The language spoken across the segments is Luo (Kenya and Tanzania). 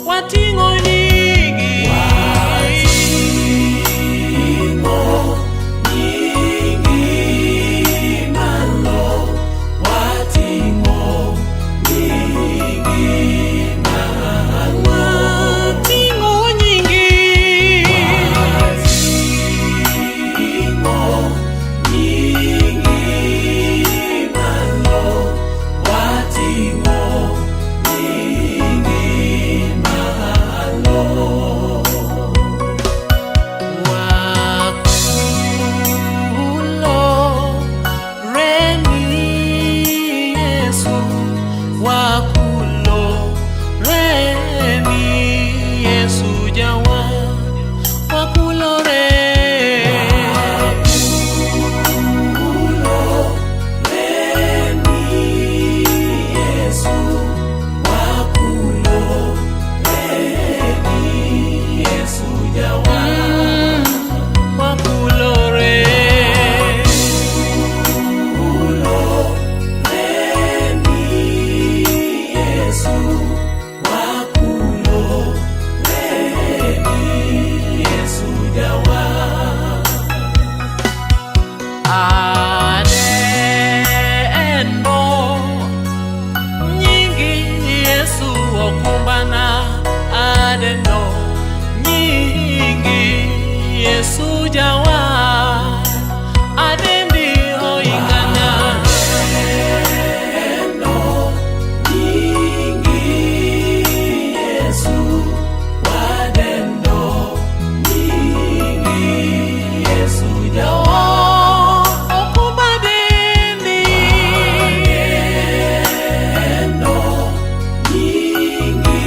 Wating'o nyingi. Wating'o nyingi malo, wating'o nyingi malo. Wating'o nyingi. Wating'o nyingi malo, wating'o nyingi malo. Wakulo reni Yesu, wakulo reni Yesu jawa, wakulo re. Wakulo reni Yesu, wakulo reni Yesu jawa. Wakulo re. Wakulo reni Yesu, wakulo reni Yesu jawa. Adendo nyingi Yesu okumbana, adendo nyingi Yesu jawa, adendi oingana. Adendo nyingi Yesu, wadendo nyingi Yesu jawa. Okumba dendi. Adendo nyingi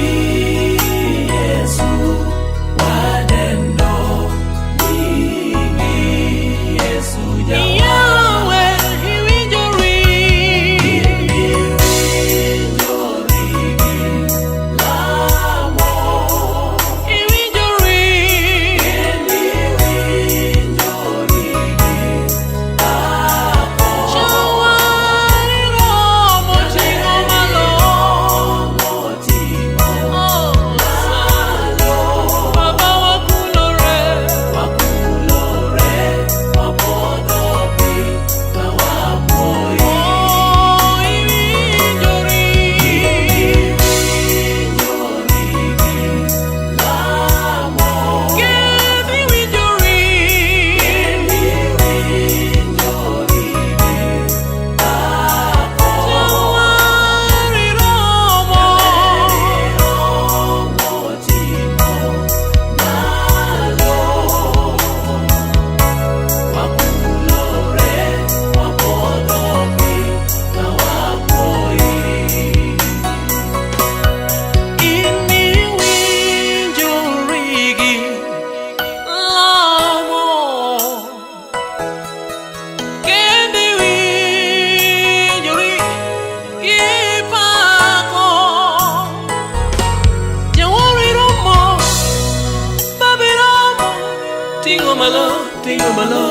Yesu, wadendo nyingi Yesu jawa. Yawe iwinjori. Iwinjori gi lamo. Iwinjori. Iwinjori gi pako. Jawar romo ting'o malo. Moting'o malo. Baba wakulore. Wakulore, wapodho piny ka wapuoyi. Oh, iwinjori. Iwinjori gi lamo. Kendo iwinjori. Iwinjori gi pako. Jawar romo. Romo ting'o malo. Wakulore, wapodho piny ka wapuoyi. In iwinjori gi lamo. Kendo iwinjori gi pako. Jawar romo, Baba romo, ting'o malo, ting'o malo.